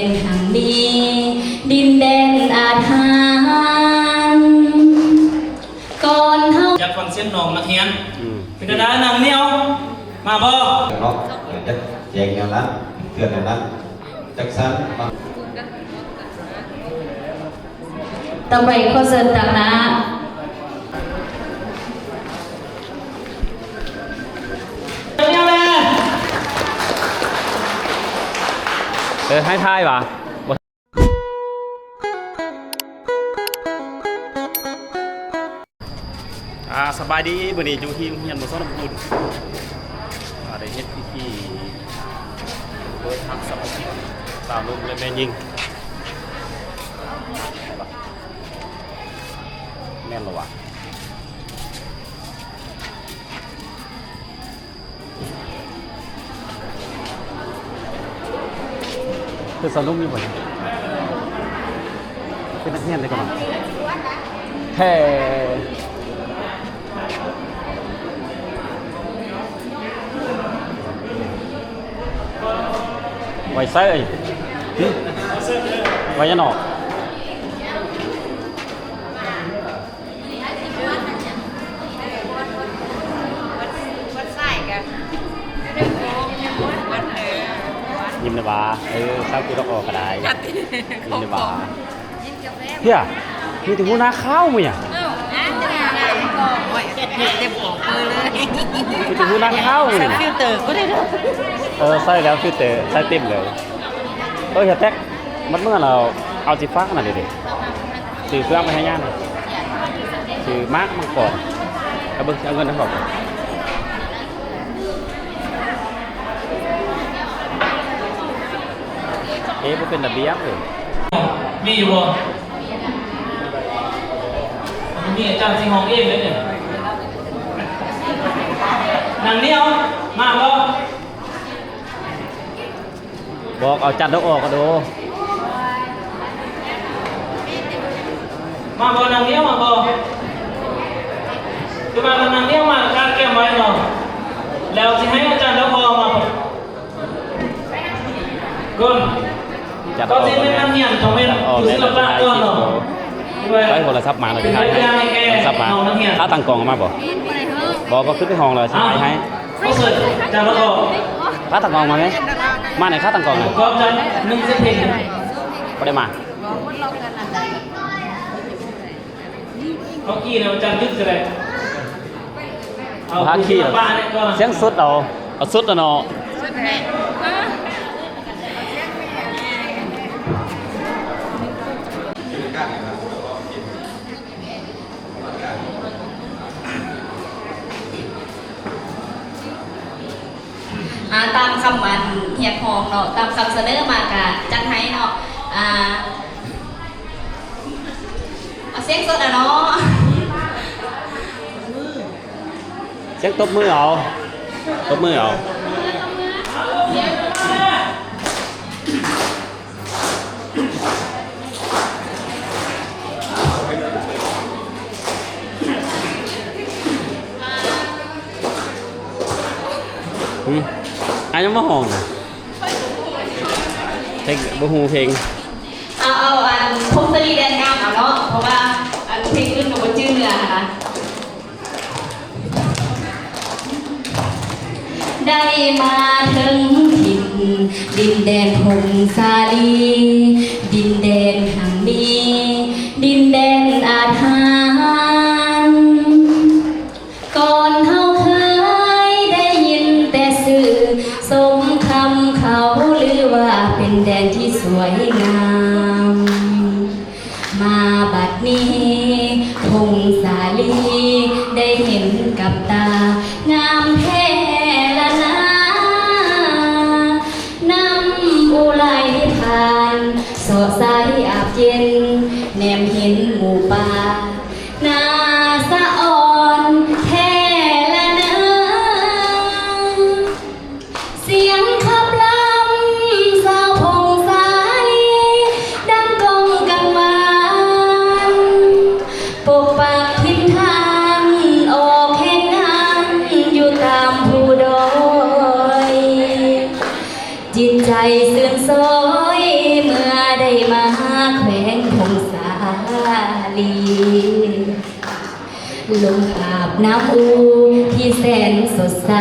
ນຮັ່ງມີ ດິນແດນອາຖານ ກ່ອນເຮົາ ຢາກຟັງສຽງນ້ອງນັກຮຽນ. ອືມ ເປັນໃດນາງໜຽວ ມາບໍ່? ເນາະ ເອີ ຈັກແຈງແນວນັ້ນ ເທື່ອນແນວນັ້ນ ຈັກຊັ້ນ. ຕໍ່ໄປຂໍເຊີນຕາງໜ້າ ເອີ ໃຫ້ຖ່າຍຫວາ? ອ່າ ສະບາຍດີ ມື້ນີ້ຢູ່ທີ່ໂຮງຮຽນບໍ່ຊອນນ້ຳອຸ່ນ ອ່າ ໄດ້ເຮັດພິທີເປີດຮັບສະມາຊິກຊາວໜຸ່ມ ແລະ ແມ່ຍິງ ແມ່ນລະຫວາ? ຄືສາວໜຸ່ມຢູ່ບໍ່? ເປັນນັກຮຽນໄດ້ກ່ອນແທ້ ໄວ້ໃສ? ຫຶ? ໄວ້ຫຍັງເນາະ? ຍິ້ມໄດ້ຫວາ? ເອີ ຊາວກິນດອກອອກກໍໄດ້ ຍິ້ມໄດ້ຫວາ? ເພຍ ມີແຕ່ຫົວໜ້າຂາວມື້ຫຍັງ? ມີແຕ່ຫົວໜ້າຂາວມື້ນີ້ ໃສ່ຟິວເຕີກໍໄດ້ເດີ. ເອີ ໃສ່ແລ້ວຟິວເຕີ ໃສ່ເຕັມເລີຍ. ເອີ ເຮັດແທັກ ມັນເມື່ອແລ້ວ ເອົາຊິຝາກອັນນັ້ນເດ້ ຊື້ເຄື່ອງໄປໃຫ້ຍ່າ ຊື້ໝາກມັງກອນ ເອົາເບິ່ງ ເອົາເງິນໃຫ້ເຂົາ. ເອ ບໍ່ເປັນລະບຽບເລີຍ. ມີຢູ່ບໍ່? ມີ ອາຈານຊິຮ້ອງເອງເດ້ນີ້. ນາງໜຽວ ມາບໍ່? ບອກເອົາຈັນດອກອອກກໍໂດ. ມາບໍ່ນາງໜຽວ ມາບໍ່? ຄືມາກັບນາງໜຽວ ມາກາດແກ້ມໄວ້ເນາະ ແລ້ວຊິໃຫ້ອາຈານດອກອອກມາ. ກ່ອນ ຈັນດອກອອກ ກໍຊິແມ່ນນັກຮຽນ ຕ້ອງແມ່ນຜູ້ສິລະປະກ່ອນເນາະ. ໄປໂທລະສັບມາແລ້ວ ຊິໃຫ້ ໂທລະສັບມາ. ຂາຕັ້ງກ້ອງເອົາມາບໍ່? ບໍ່ ກໍຂຶ້ນໄປຫ້ອງແລ້ວຊິໃຫ້. ບໍ່ເຊີນ ຈານລະກອ ຂາຕັ້ງກ້ອງມາແມ ມາແດ່ ຂາຕັ້ງກ້ອງນະ ບໍ່ໄດ້ມາ ເອົາຂີ້ແລ້ວຈານດຶກຊິໄດ້ ເອົາ ຫາຂີ້ ສຽງສົດເອົາ ເອົາສົດແລ້ວເນາະ. ອ່າ ຕາມຄຳອັນຮຽກຮ້ອງເນາະ ຕາມຄຳສະເໜີມາກະຈັດໃຫ້ເນາະ. ອ່າ ເອົາສຽງສົດອະເນາະ ສຽງຕົບມືເອົາ ຕົບມືເອົາ. ຫືມ ອາ ຍັງບໍ່ຮ້ອງນະ ເພງ ບໍ່ຮູ້ເພງ. ເອົາ ເອົາອັນ ພົງສະລີແດນງາມເອົາເນາະ ເພາະວ່າອັນເພງອື່ນກໍບໍ່ຈື່ເນື້ອຫັ້ນນະ. ໄດ້ມາເຖິງຖິ່ນດິນແດນພົງສາລີ ດິນແດນຮັ່ງມີ ດິນແດນອາຖານ. ກ່ອນເຮົາເຄີຍໄດ້ຍິນແຕ່ຊື່ສົງຄາມເຂົາ ຫຼືວ່າເປັນແດນທີ່ສວຍງາມ. ມາບັດນີ້ ພົງສາລີໄດ້ເຫັນກັບຕາ ງາມແທ້ລະນາ ນ້ຳອູໄຫຼຜ່ານ ເຊາະຊາຍອາບເຢັນ ແນມເຫັນໝູ່ປ່າ ໜ້າສະອອນແທ້ລະນາ. ສຽງຂັບລຳຊາວພົງສາລີ ດັງກ້ອງກັງວານ ປົກປັກຖິ່ນຖານ ອອກແຮງງານຢູ່ຕາມພູດອຍ ຈິດໃຈຊື່ນຊອຍ ลงอาบน้ำอู่ที่แสนสดใส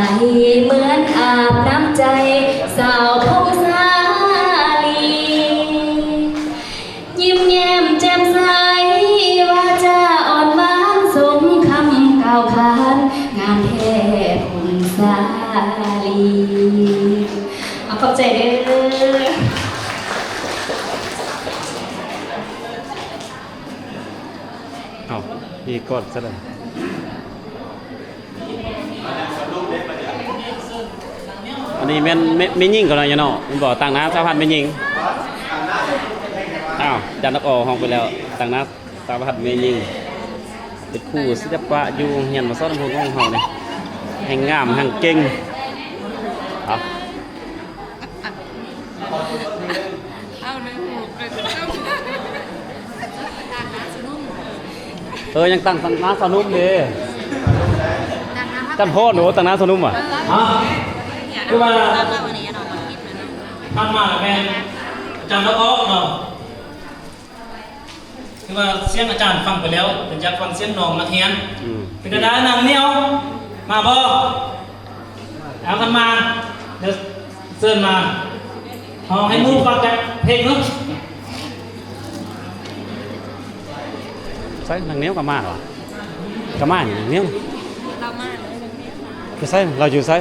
เหมือนอาบน้ำใจสาวพงสาลี ยิ้มแย้มแจ่มใส วาจาอ่อนหวาน สมคำกล่าวขาน งามแท้พงสาลี เอา ขอบใจเด้อ ເອົ້າ ມີກອດຊະແລ້ວ. ອັນນີ້ແມ່ນແມ່ ແມ່ຍິງເຂົາເນາະ ເນາະ ແມ່ນບໍ່? ຕາງໜ້າສະຫະພັນແມ່ຍິງ. ອ້າວ ອາຈານດອກອໍຮ້ອງໄປແລ້ວ ຕາງໜ້າສະຫະພັນແມ່ຍິງ ເປັນຄູສິລະປະຢູ່ໂຮງຮຽນມາສອນນ້ຳພຸນຂອງເຮົານີ້ ແຮ່ງງາມແຮ່ງເກັ່ງ. ເອົາ ເອົາ ໃນຫູເກີດ ເອີ ຍັງຕັ້ງໜ້າສາວໜຸ່ມເດ້ ຈັນໂພດ ໂອ້ ຕັ້ງໜ້າສາວໜຸ່ມຫວາ? ຮະ? ຄືວ່າຜ່ານມາແມ່ນອາຈານລາອອກເນາະ. ຄືວ່າສຽງອາຈານຟັງໄປແລ້ວ ເປັນຢາກຟັງສຽງນ້ອງນັກຮຽນ. ອືມ ເປັນໃດນາງໜຽວ ມາບໍ່? ເອົາ ຄັນມາ ດຽວເຊີນມາ ຮ້ອງໃຫ້ໝູ່ຟັງຈັກເພງເນາະ. ໃສ ນາງໜຽວກໍມາຫວາ? ກໍມານີ້ ນາງໜຽວ ລາວມາ ຢູ່ໃສ? ລາວຢູ່ໃສ?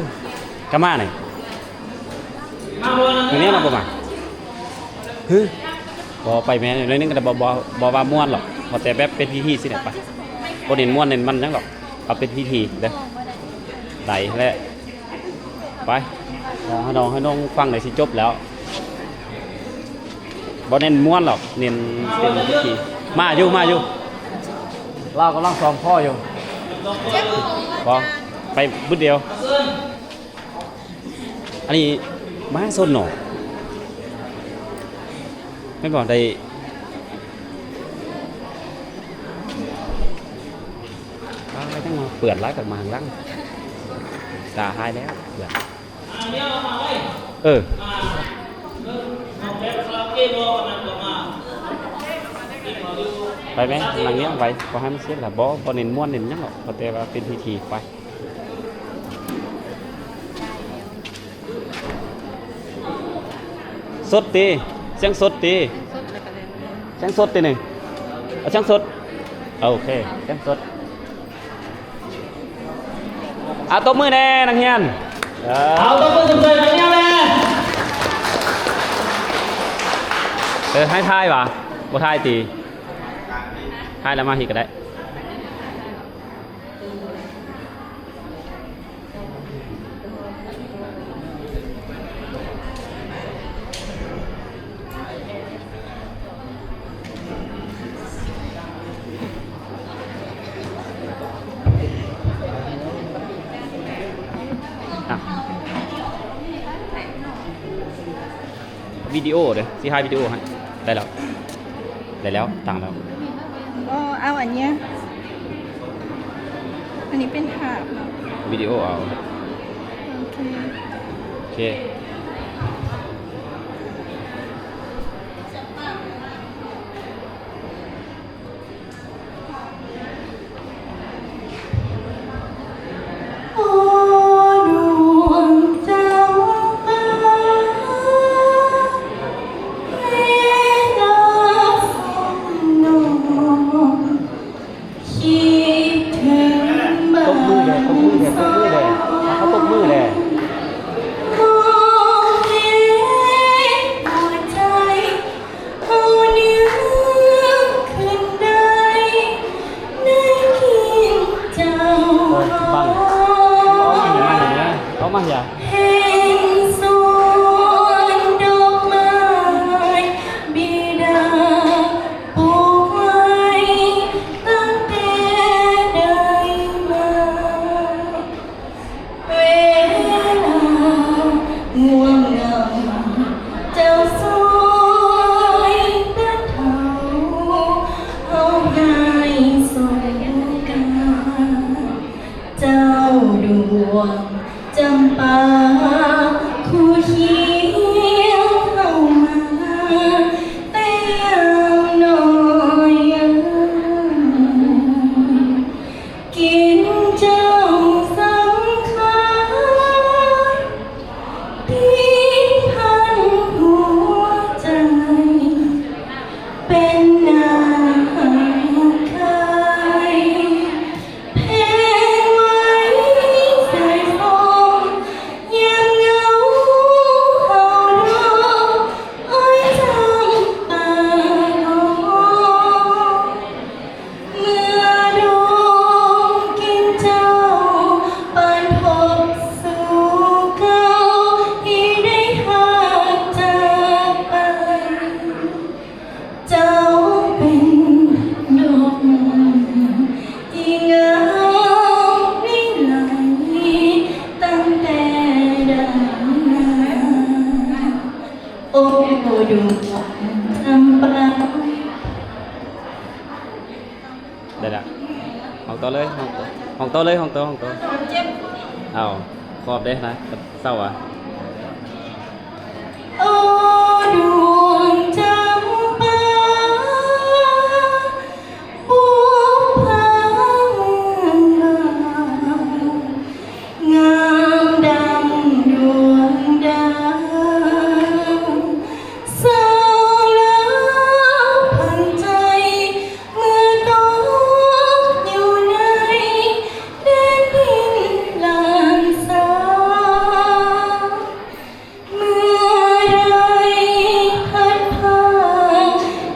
ກໍມານີ້ ນາງໜຽວລາວບໍ່ມາ? ຮຶ ບໍ່ ໄປແມ່ ໜ້ອຍໜຶ່ງກໍໄດ້ ບໍ່ ບໍ່ ບໍ່ວ່າມ່ວນຫຼອກ ເພາະແຕ່ແບບເປັນພິທີຊີ້ແຫຼະ. ໄປ ບໍ່ເນັ້ນມ່ວນເນັ້ນມັນຫຍັງຫຼອກ ເອົາເປັນພິທີເດີ ໄດ້ແຫຼະ. ໄປ ເອົາໃຫ້ນ້ອງ ໃຫ້ນ້ອງຟັງໄດ້ຊິຈົບແລ້ວ ບໍ່ເນັ້ນມ່ວນຫຼອກ ເນັ້ນເປັນພິທີ. ມາຢູ່ ມາຢູ່ ລາວກຳລັງຊ້ອມຄໍຢູ່. ບໍ່ ໄປບຶດດຽວ. ອັນນີ້ມະຫາຊົນເນາະ ແມ່ນບໍ່? ໄດ້ ອ້າ ຈັ່ງວ່າເປື້ອນຫຼາຍກັບມາຂ້າງຫຼັງ ຕາຫາຍແລ້ວເປື້ອນ. ເອີ ໄປແມ່ ນັ່ງນີ້ໄວ້ ບໍ່ໃຫ້ມັນເສຍລະ. ບໍ່ ບໍ່ເນັ້ນມ່ວນເນັ້ນຫຍັງດອກ ເພາະແຕ່ວ່າເປັນພິທີໄປ. ສົດຕິ ສຽງສົດຕິ ສຽງສົດຕິນີ້ ເອົາສຽງສົດ ໂອເຄ ສຽງສົດ. ອາ ຕົບມືແດ່ນັກຮຽນ ເອີ ເອົາ ຕົບມືຊົມເຊີຍນັກຮຽນແດ່. ເອີ ໃຫ້ຖ່າຍຫວາ? ບໍ່ຖ່າຍຕິ ຖ່າຍແລ້ວມາພີ້ກໍໄດ້. ອ່ະ ວິດີໂອເດີ້ ຊິຖ່າຍວິດີໂອໃຫ້. ໄດ້ແລ້ວ ໄດ້ແລ້ວ ຕັ້ງແລ້ວ. ບໍ່ ເອົາອັນເນີ້ຍ ອັນນີ້ເປັນພາບເນາະ ວິດີໂອເອົາ. ໂອເຄ ໂອເຄ. ຕົບມືແດ່ ຕົບມືແດ່ ຕົບມືແດ່ ເອົາ ຕົບມືແດ່. ໄດ້ລະ ຮ້ອງຕໍ່ເລີຍ ຮ້ອງຕໍ່ ຮ້ອງຕໍ່ເລີຍ ຮ້ອງຕໍ່ ຮ້ອງຕໍ່ ເອົາ ຂອບເດ້ນະ ເຊົາຫວາ. ໂອ້ ດວງຈຳປາ ບຸບຜາເມືອງບາງ ງາມດັ່ງດວງດາວ ສາວລາວຂວັນໃຈ ເມື່ອຕົກຢູ່ໃນແດນດິນລ້ານຊາ. ເມື່ອໃດພັດພາ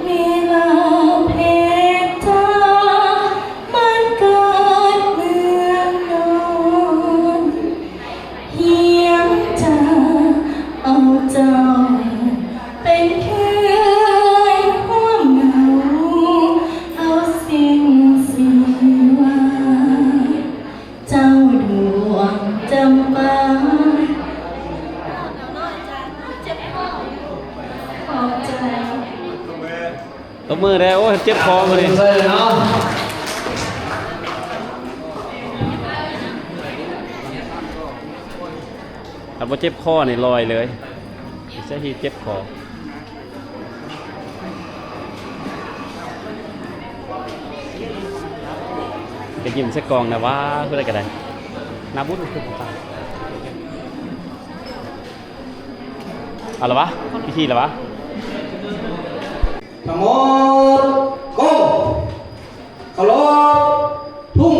ເນລະເພດຈາ ບ້ານເກີດເມືອງນອນ ຮຽມຈາເອົາເຈົ້າເປັນເພື່ອນຮ່ວມເງົາ ເອົາສິ້ນຊີວາ ເຈົ້າດວງຈຳປາ. ຂອບໃຈ. ຕົບມືແດ່. ໂອ້ຍ ເຈັບຄໍມື້ນີ້. ຖ້າບໍ່ເຈັບຄໍນີ້ລອຍເລີຍ. ເສຍຮີເຈັບຄໍ. ໄປຍິ້ມໃສ່ກ້ອງນະວ່າ ຜູ້ໃດກໍໄດ້ ໜ້າບຸນຄືກັນ. ເອົາລະວະ ພິທີລະວະ. ທັງໝົດ ກ້ອງ ເຄົາລົບ ທຸງ.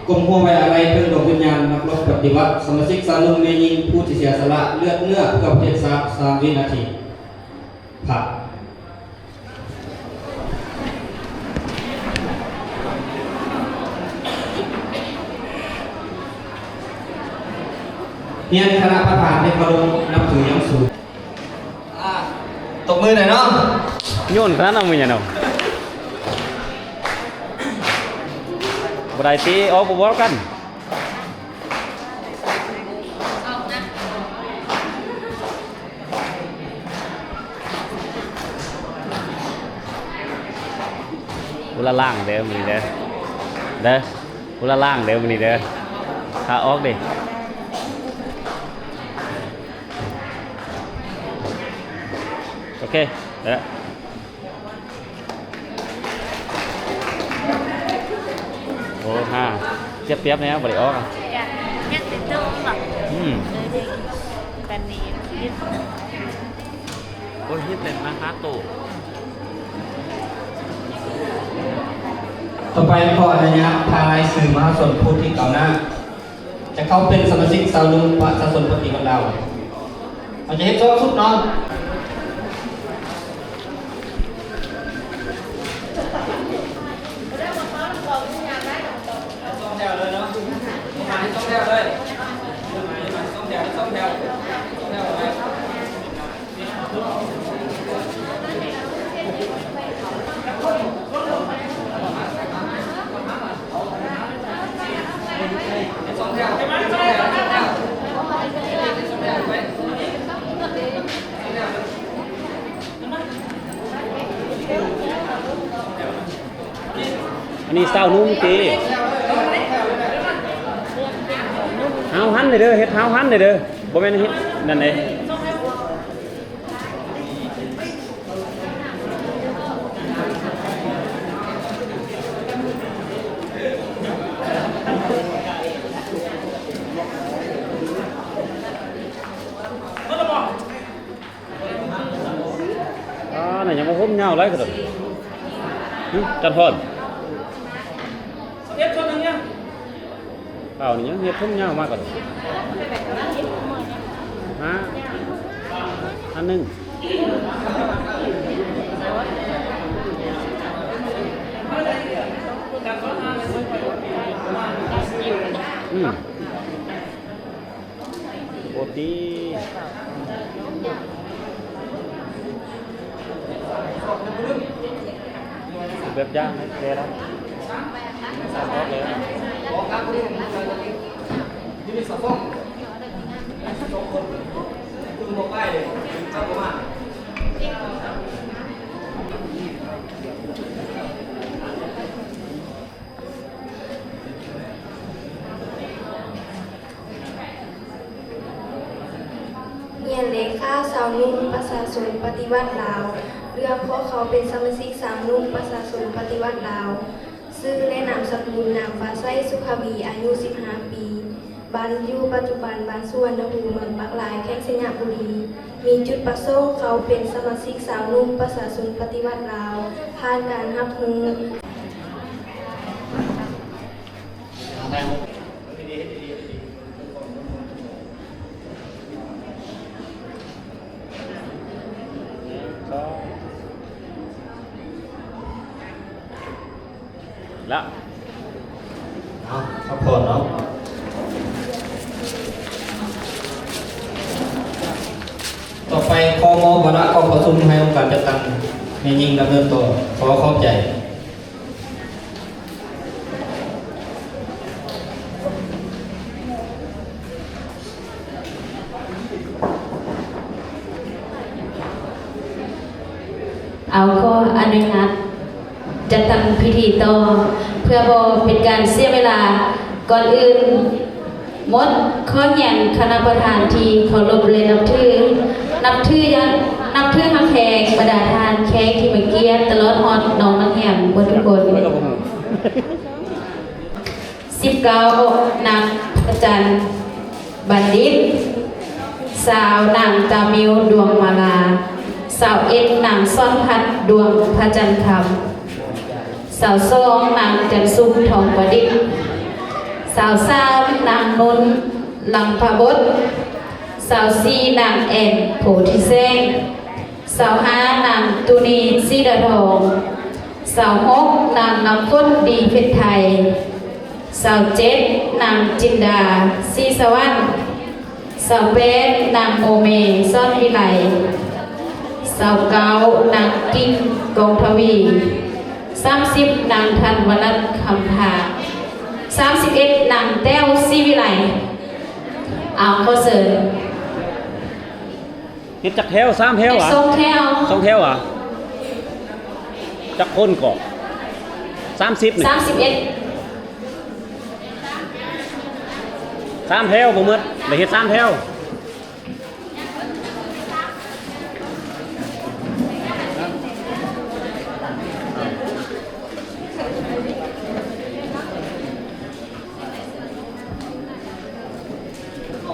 ກົ້ມຫົວໄວ້ອາໄລເຖິງດວງວິນຍານນັກລົບປະຕິວັດ ສະມາຊິກຊາວໜຸ່ມແມ່ຍິງຜູ້ທີ່ເສຍສະຫຼະເລືອດເນື້ອເພື່ອປະເທດຊາດ ສາມວິນາທີ. ພັກ. ຮຽນຄະນະປະທານທີ່ເຄົາລົບນັບຖືຢ່າງສູງ. ອ່າ ຕົບມືໜ່ອຍເນາະ. ໂຍນຂະໜາດນັ້ນມື້ຫຍັງເນາະ. ບໍ່ໄດ້ຕິ ອອກບໍ່ບອກກັນ. ຜູ້ລະລ່າງເດີມື້ນີ້ເດີ ເດີ ຜູ້ລະລ່າງເດີມື້ນີ້ເດີ ຂາອອກເດ້. ໂອເຄ ເດີ. ໂອ້ ຫາ ຈຽບປຽບແນວບໍ່ໄດ້ອອກອະ. ຍັງຕິດຕົວບໍ່? ອືມ ເອີ ເດ້ ຕອນນີ້ ໂອ້ຍ ເຮັດເປັນມາຄາໂຕ. ຕໍ່ໄປຂໍອະນຸຍາດ ຖ້າລາຍຊື່ມະຫາຊົນຜູ້ທີ່ກ້າວໜ້າ ຈະເຂົ້າເປັນສະມາຊິກຊາວໜຸ່ມປະຊາຊົນປະຕິວັດລາວ. ເຮົາຈະເຮັດສອງຊຸດເນາະ. ສອງແຖວເລີຍເນາະ. ສອງແຖວເລີຍ. ສອງແຖວ ສອງແຖວ ສອງແຖວເລີຍ. ອັນນີ້ສາວໜຸ່ມຕິ? ຫາວຫັນເດີ ເຮັດຫາວຫັນເດີ ບໍ່ແມ່ນເຮັດນັ້ນເດ້. ອ່າ ນັ້ນຍັງບໍ່ຜົມຍາວຫຼາຍກະດອກ. ຫຶ ຈັນພອນ ເຮັດເທົ່ານັ້ນຍັງ ເອົານີ້ຍັງເຮັດຜົມຍາວມາກະດອກ. ຫາ ອັນໜຶ່ງ ອືມ. ໂອຕີ ແບບຢ່າງໃຫ້ແກ່ລະ ສາມຮອບເລີຍ. ຮຽນເລຂາສາວໜຸ່ມປະຊາຊົນປະຕິວັດລາວ ເລື່ອງຂໍເຂົ້າເປັນສະມາຊິກສາວໜຸ່ມປະຊາຊົນປະຕິວັດລາວ. ຊື່ ແລະ ນາມສະກຸນ ນາງຟ້າໃສ ສຸຂະວີ ອາຍຸສິບຫ້າປີ ບ້ານຢູ່ປັດຈຸບັນ ບ້ານສຸວັນນະພູມ ເມືອງປາກລາຍ ແຂວງໄຊຍະບູລີ. ມີຈຸດປະສົງເຂົ້າເປັນສະມາຊິກສາວໜຸ່ມປະຊາຊົນປະຕິວັດລາວ ຜ່ານການຮັບຮູ້ ລະ ເອົາ ພັກຜ່ອນເນາະ. ຕໍ່ໄປຂໍມອບວາລະກອງປະຊຸມໃຫ້ອົງການຈັດຕັ້ງແມ່ຍິງດຳເນີນຕໍ່. ຂໍຂອບໃຈ. ເອົາ ຂໍອະນຸຍາດຈັດຕັ້ງພິທີຕໍ່ ເພື່ອບໍ່ເປັນການເສຍເວລາ. ກ່ອນອື່ນໝົດ ຂໍຮຽນຄະນະປະທານທີ່ເຄົາລົບ ແລະ ນັບຖື, ນັບຖືຢ່າງ, ນັບຖືຮັກແພງ ບັນດາທ່ານແຂກທີ່ມາກຽດ ຕະຫຼອດຮອດນ້ອງນັກຮຽນເບິດທຸກຄົນ. ສິບເກົ້າ ນາງພະຈັນ ບັນດິດ, ຊາວ ນາງຕາມິວ ດວງມາລາ, ຊາວເອັດ ນາງສອນພັດ ດວງພະຈັນຄຳ, ຊາວສອງ ນາງຈັນສຸກ ທອງປະດິດ, ຊາວສາມ ນາງນຸນ ລຳພະບົດ, ຊາວສີ່ ນາງແອນ ໂພທິແສງ, ຊາວຫ້າ ນາງຕຸນີ ສີດາທອງ, ຊາວຫົກ ນາງນ້ຳຝົນ ດີເພັດໄທ, ຊາວເຈັດ ນາງຈິນດາ ສີສະຫວັນ, ຊາວແປດ ນາງໂມເມ ສອນວິໄລ, ຊາວເກົ້າ ນາງກິ່ງ ກອງທະວີ, ສາມສິບ ນາງທັນວະລັດ ຄຳພາ, ສາມສິບເອັດ ນາງແຕ້ວ ສີວິໄລ. ເອົາ ຂໍເຊີນ. ເຮັດຈັກແຖວ? ສາມແຖວຫວາ? ເຮັດສອງແຖວ. ສອງແຖວຫວາ? ຈັກຄົນເກາະ? ສາມສິບນີ້? ສາມສິບເອັດ. ສາມແຖວບໍ່ໝົດ, ໄດ້ເຮັດສາມແຖວ.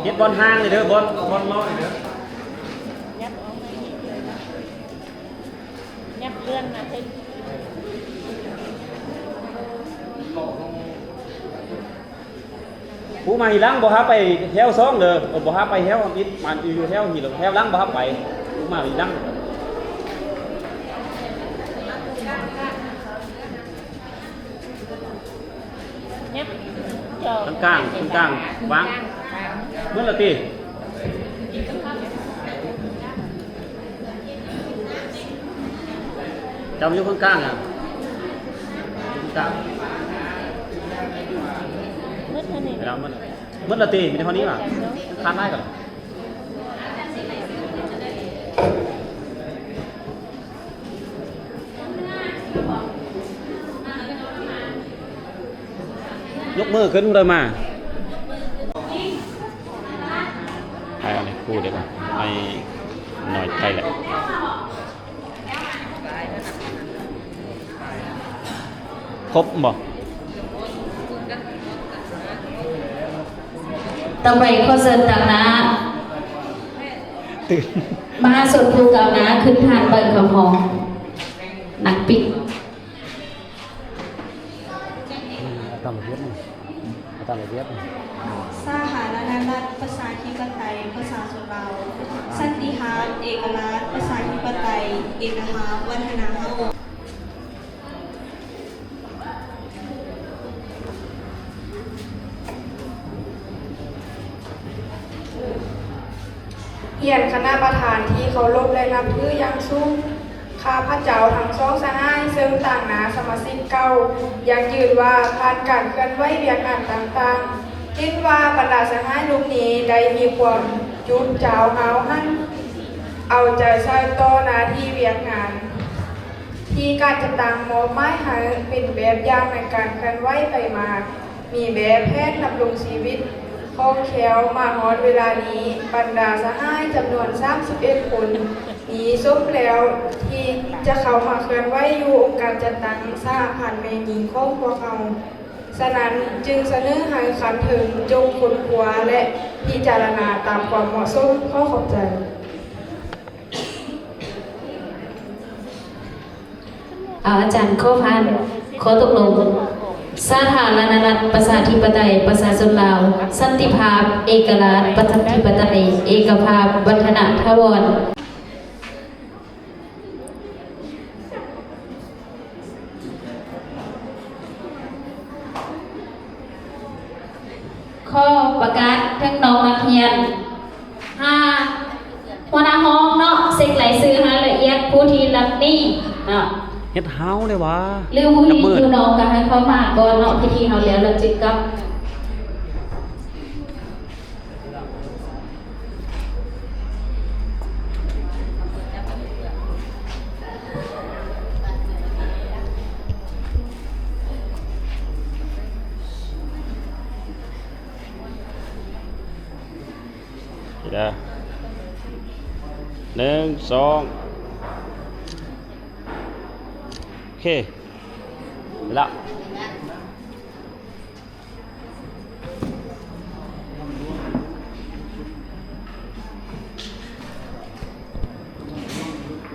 ເຮັດບ່ອນຫ່າງນີ້ເດີ, ບ່ອນ, ບ່ອນເລາະນີ້ເດີ. ຫຍັບເລື່ອນມາເທິງ. ຜູ້ມາທີຫຼັງບໍ່ຫາໄປແຖວສອງເດີ, ເອີ ບໍ່ຫາໄປແຖວທຳອິດ, ມາຢູ່ແຖວນີ້ ແຖວຫຼັງບໍ່ຫາໄປ, ຜູ້ມາທີຫຼັງ. ຫຍັບ ກາງໆ ກາງໆ ວາງ ໝົດລະຕິ? ເຈົ້າມາຢູ່ກາງໆ ອະ ຢູ່ກາງ. ໝົດເທົ່ານີ້ ເວລາໝົດ ໝົດລະຕິ? ມີແຕ່ເທົ່ານີ້ຫວາ? ຂາດຫຼາຍກວ່າ. ຍົກມືຂຶ້ນເດີມາ. ໃຫ້ອັນນີ້ຄູເດ້ບໍ່? ໃຫ້ໜ້ອຍໄປແຫຼະ. ຄົບບໍ່? ຕໍ່ໄປຂໍເຊີນຕາງໜ້າ ມະຫາຊົນຜູ້ກ້າວໜ້າ ຄືນທ່ານ ເບີງຄຳຮອງ ນັກປິດ. ຕາມລະບຽບນີ້ ເອົາຕາມລະບຽບນີ້. ສາທາລະນະລັດ ປະຊາທິປະໄຕ ປະຊາຊົນລາວ, ສັນຕິພາບ ເອກະລາດ ປະຊາທິປະໄຕ ເອກະພາບ ວັດທະນະທຳ. ຮຽນຄະນະປະທານທີ່ເຄົາລົບ ແລະ ນັບຖືຢ່າງສູງ, ຂ້າພະເຈົ້າທັງສອງສະຫາຍ ເຊິ່ງຕາງໜ້າສະມາຊິກເກົ່າ ຍັງຢືນວ່າຜ່ານການເຄື່ອນໄຫວວຽກງານຕ່າງໆ ເຫັນວ່າບັນດາສະຫາຍລຸ່ມນີ້ໄດ້ມີຄວາມຈຸດຈາວຫ້າວຫັນ ເອົາໃຈໃສ່ຕໍ່ໜ້າທີ່ວຽກງານ ທີ່ການຈັດຕັ້ງມອບໝາຍໃຫ້ເປັນແບບຢ່າງໃນການເຄື່ອນໄຫວໄປມາ. ມີແບບແຜນດຳລົງຊີວິດຄ່ອງແຄ້ວ. ມາຮອດເວລານີ້, ບັນດາສະຫາຍຈຳນວນສາມສິບເອັດຄົນນີ້ສົມແລ້ວທີ່ຈະເຂົ້າມາເຄື່ອນໄຫວຢູ່ອົງການຈັດຕັ້ງສະຫະພັນແມ່ຍິງຂອງພວກເຮົາ. ສະນັ້ນຈຶ່ງສະເໜີໃຫ້ຂັ້ນເທິງຈົ່ງຄົ້ນຄວ້າ ແລະ ພິຈາລະນາຕາມຄວາມເໝາະສົມ. ຂໍຂອບໃຈ. ເອົາ ອາຈານ ຂໍຜ່ານ ຂໍຕົກລົງ ສາທາລະນະລັດ ປະຊາທິປະໄຕ ປະຊາຊົນລາວ ສັນຕິພາບ ເອກະລາດ ປະຊາທິປະໄຕ ເອກະພາບ ວັດທະນະຖາວອນ. ຂໍປະກາດເຖິງນ້ອງນັກຮຽນ ຫາຫົວໜ້າຫ້ອງເນາະ ເຊັກລາຍຊື່ໃຫ້ລະອຽດ ຜູ້ທີ່ຮັບນີ້ເນາະ ເຮັດຫາວເດ້ຫວາ ຫຼືຜູ້ທີ່ຢູ່ນອກກໍໃຫ້ເຂົ້າມາກ່ອນເນາະ ພິທີເຮົາແລ້ວ ແລ້ວຈຶ່ງກັບ. ນີ້ເດີ ໜຶ່ງ ສອງ ໂອເຄ ໄດ້ລະ.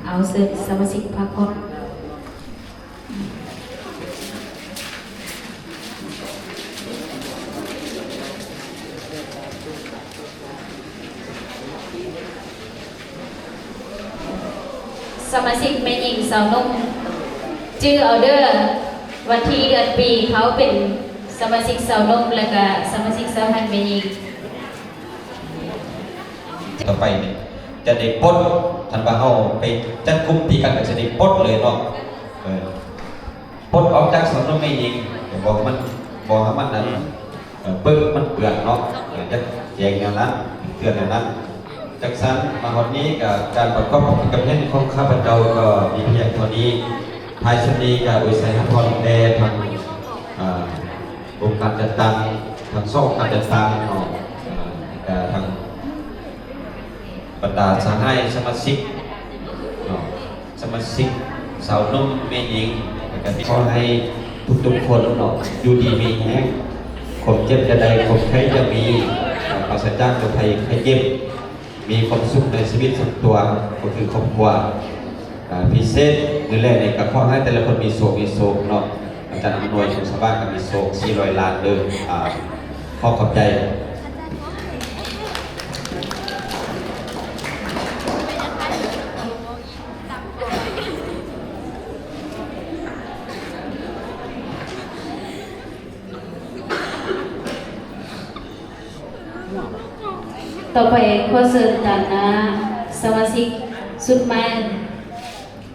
ເອົາ ເຊີນສະມາຊິກພັກຜ່ອນ. ສະມາຊິກແມ່ຍິງຊາວໜຸ່ມ ຈື່ເອົາເດີ ວັນທີເດືອນປີ ເຂົາເປັນສະມາຊິກຊາວໜຸ່ມ ແລະກະສະມາຊິກສະຫະພັນແມ່ຍິງ. ຕໍ່ໄປນີ້ຈະໄດ້ປົດ ຄັນວ່າເຮົາໄປຈັດກຸ່ມຕີກັນກໍຈະໄດ້ປົດເລີຍເນາະ ເອີ ປົດອອກຈາກຊາວໜຸ່ມແມ່ຍິງ ບອກມັນ ບອກໃຫ້ມັນນັ້ນ ເອີ ເປິກມັນເປື້ອນເນາະ ເອີ ຢາກແຈ້ງແນວນັ້ນ ເຕືອນແນວນັ້ນ. ຈັ່ງຊັ້ນ ມາຮອດນີ້ກໍການປະກອບພິທີກຳແໜ້ນຂອງຂ້າພະເຈົ້າກໍມີພຽງເທົ່ານີ້. ທ້າຍສຸດນີ້ກໍອວຍໄຊຮັບພອນແດ່ທັງ ອ່າ ອົງການຈັດຕັ້ງ ທັງສອງອົງການຈັດຕັ້ງເນາະ ເອີ ແລະກະທັງ ບັນດາສະຫາຍສະມາຊິກເນາະ ສະມາຊິກຊາວໜຸ່ມແມ່ຍິງ ແລະກະຂໍໃຫ້ທຸກໆຄົນເນາະ ຢູ່ດີມີແຮງ ຄວາມເຈັບຢ່າໄດ້ ຄວາມໄຂ້ຢ່າມີ ປາສະຈາກໂລກໄພໄຂ້ເຈັບ ມີຄວາມສຸກໃນຊີວິດສ່ວນຕົວ ກໍຄືຄອບຄົວ. ອ່າ ພິເສດມື້ແລກນີ້ກໍຂໍໃຫ້ແຕ່ລະຄົນມີໂຊກ ມີໂຊກເນາະ ອາຈານອຳນວຍ ສົມສະຫວາດ ກໍມີໂຊກສີ່ຮ້ອຍລ້ານເດີ. ອ່າ ຂໍຂອບໃຈ. ຕໍ່ໄປ ຂໍເຊີນຕາງໜ້າສະມາຊິກຊຸດໃໝ່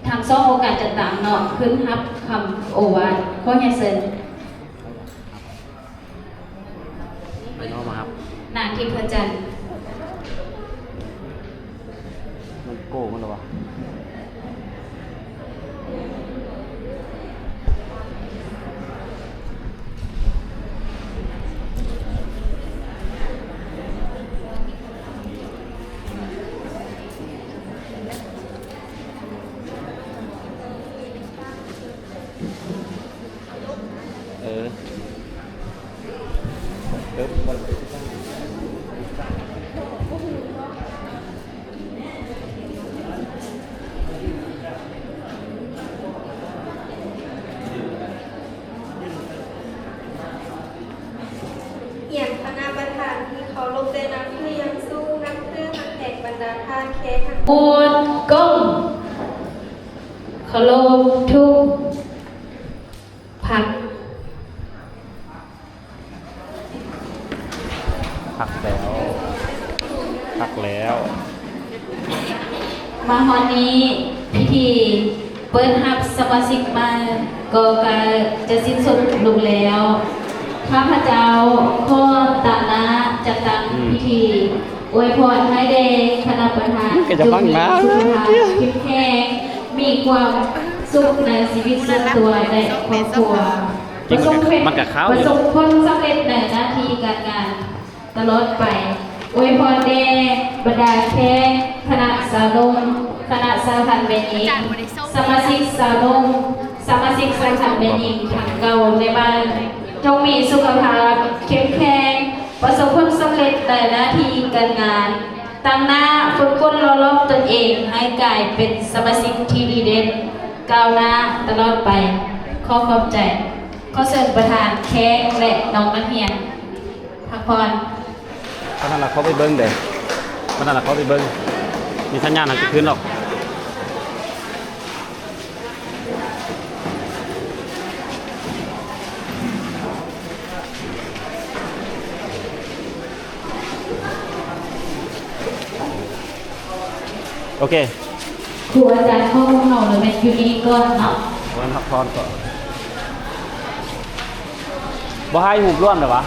ທັງສອງອົງການຈັດຕັ້ງເນາະ ຂຶ້ນຮັບຄຳໂອວາດ. ຂໍຮຽນເຊີນ ໄປເນາະ ມາຮັບ ນາງທິບພະຈັນ. ມັນໂກມັນລະວະ? ເອີ ຮຽນຄະນະປະທານທີ່ເຄົາລົບ ແລະນຳເພື່ອຢ່າງສູງ ນັບຖືຮັກແພງບັນດາທ່ານແຂກທັງ ໝູດກົ້ມ ເຄົາລົບທຸກພັກ. ພັກແລ້ວ ພັກແລ້ວ. ມາຮອດນີ້ ພິທີເປີດຮັບສະມາຊິກໃໝ່ກໍໃກ້ຈະສິ້ນສຸດລົງແລ້ວ. ຂ້າພະເຈົ້າຂໍຕາງໜ້າຈັດຕັ້ງ ອືມ ພິທີອວຍພອນໃຫ້ແດ່ຄະນະປະທານ ມັນກໍຈະຟັງນານ ຈົ່ງມີສຸຂະພາບເຂັ້ມແຂງ, ມີຄວາມສຸກໃນຊີວິດສ່ວນຕົວ ແລະ ຄອບຄົວ. ປະສົບເປັນ ມັນກໍຄາວຢູ່ ປະສົບຜົນສຳເລັດໃນໜ້າທີ່ການງານຕະຫຼອດໄປ. ອວຍພອນແດ່ບັນດາແຂກ, ຄະນະຊາວໜຸ່ມ, ຄະນະສະຫະພັນແມ່ຍິງ, ສະມາຊິກຊາວໜຸ່ມ, ສະມາຊິກສະຫະພັນແມ່ຍິງທັງເກົ່າໃນບ້ານ ຈົ່ງມີສຸຂະພາບເຂັ້ມແຂງ, ປະສົບຜົນສຳເລັດໃນໜ້າທີ່ການງານ, ຕັ້ງໜ້າຝຶກຝົນຫຼໍ່ຫຼອມຕົນເອງໃຫ້ກາຍເປັນສະມາຊິກທີ່ດີເດັ່ນ, ກ້າວໜ້າຕະຫຼອດໄປ. ຂໍຂອບໃຈ. ຂໍເຊີນປະທານ, ແຂກ ແລະ ນ້ອງນັກຮຽນພັກຜ່ອນ. ປານນັ້ນລະ ເຂົ້າໄປເບິ່ງເດີ້, ປານນັ້ນລະ ເຂົ້າໄປເບິ່ງ. ມີສັນຍານຫາກະຄືນດອກ. ໂອເຄ ຄູອາຈານຂອງພວກເຮົາລະແມ່ນຢູ່ນີ້ກ່ອນເນາະ. ແມ່ນ ພັກຜ່ອນກ່ອນ. ບໍ່ຖ່າຍຮູບລວມເດ້ຫວາ?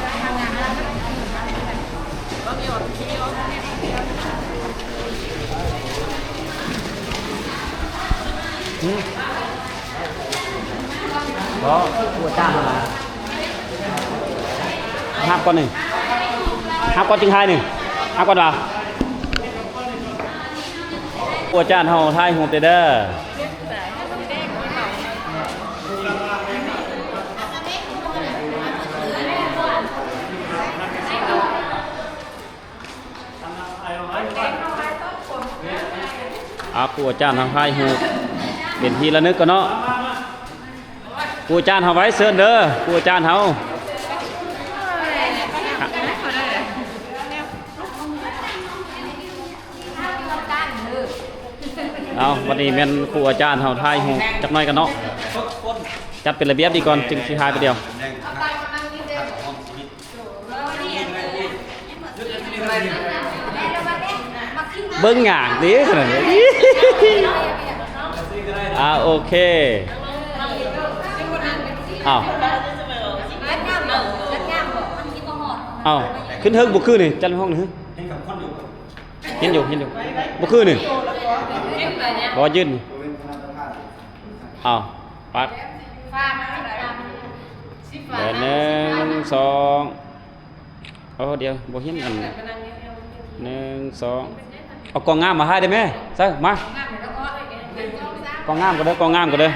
ຫື? ບໍ່ ຄູອາຈານຫັ້ນລະ. ຮັບກ່ອນນີ້ ຮັບກ່ອນຈຶ່ງຖ່າຍນີ້ ຮັບກ່ອນວ່າ ຄູອາຈານເຮົາຖ່າຍຮູບແດ່ເດີ. ອ່າ ຄູອາຈານເຮົາຖ່າຍຮູບເປັນທີ່ລະນຶກກ່ອນເນາະ. ຄູອາຈານເຮົາໄວ້ເຊີນເດີ ຄູອາຈານເຮົາ. ເອົາ ບັດນີ້ແມ່ນຄູອາຈານເຮົາຖ່າຍຮູບຈັກໜ້ອຍກ່ອນເນາະ. ຈັດເປັນລະບຽບດີກ່ອນ ຈຶ່ງຊິຖ່າຍໄປດຽວ. ເບິ່ງຫຍັງຕິຂະໜາດນີ້. ອ່າ ໂອເຄ. ອ້າວ ອ້າວ ຂຶ້ນເທິງບໍ່ຄືນີ້ ຈັດຫ້ອງນີ້. ເຫັນຢູ່ ເຫັນຢູ່ ບໍ່ຄືນີ້. ບໍ່ຢືນ. ອ້າວ ປັດ. ເດີ ໜຶ່ງ ສອງ. ໂອ້ ດຽວ ບໍ່ເຫັນອັນ ໜຶ່ງ ສອງ. ເອົາກ້ອງງາມມາຖ່າຍໄດ້ແມ. ໃສ່ມາ ກ້ອງງາມກ່ອນເດີ ກ້ອງງາມກ່ອນເດີ.